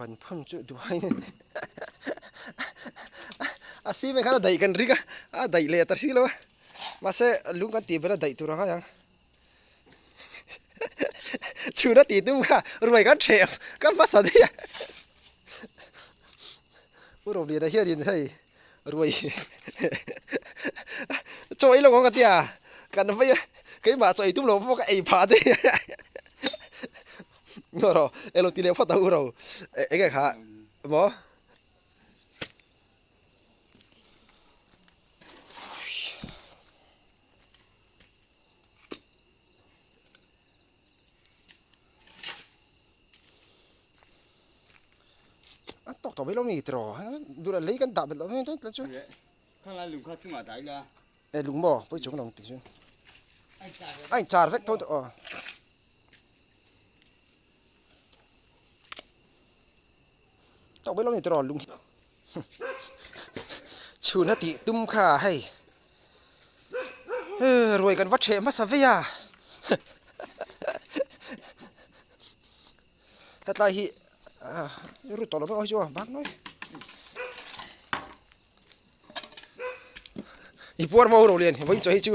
Ban phun chu duhaiin a cement khan a daih kan ring a, a daih leh ta hrih lo a, mahse lung kan tih belh a daih tur a ngai ang. Chhun a tih tum kha ruai kan hreh ka hmasa daih a. Pu Rawliana hianin hei ruai chaw ei lo ang ka tia kan vei a, keimah chaw ei tum lo pawh ka ei phah daih a. Ngaw rawh elo ti leh phawt ang u ro eng nge kha maw. A tawk tawh mai lo mi tiraw duh leh lei kan dah bet loh heng chuan chu. Khang lai lung kha chungah dah ila. E lung maw pawi chung lo tih chu. A in char vek tho tawh aw. Tawk mai lo ni tiraw lung hi. Chhun a tih tum kha hei. Ruai kan va ṭheh hmasa vei a. Hetlai hi ru tawh lo mai aw hi chu a bak nawi. I puar maw ro lian vawiin chaw hi chu.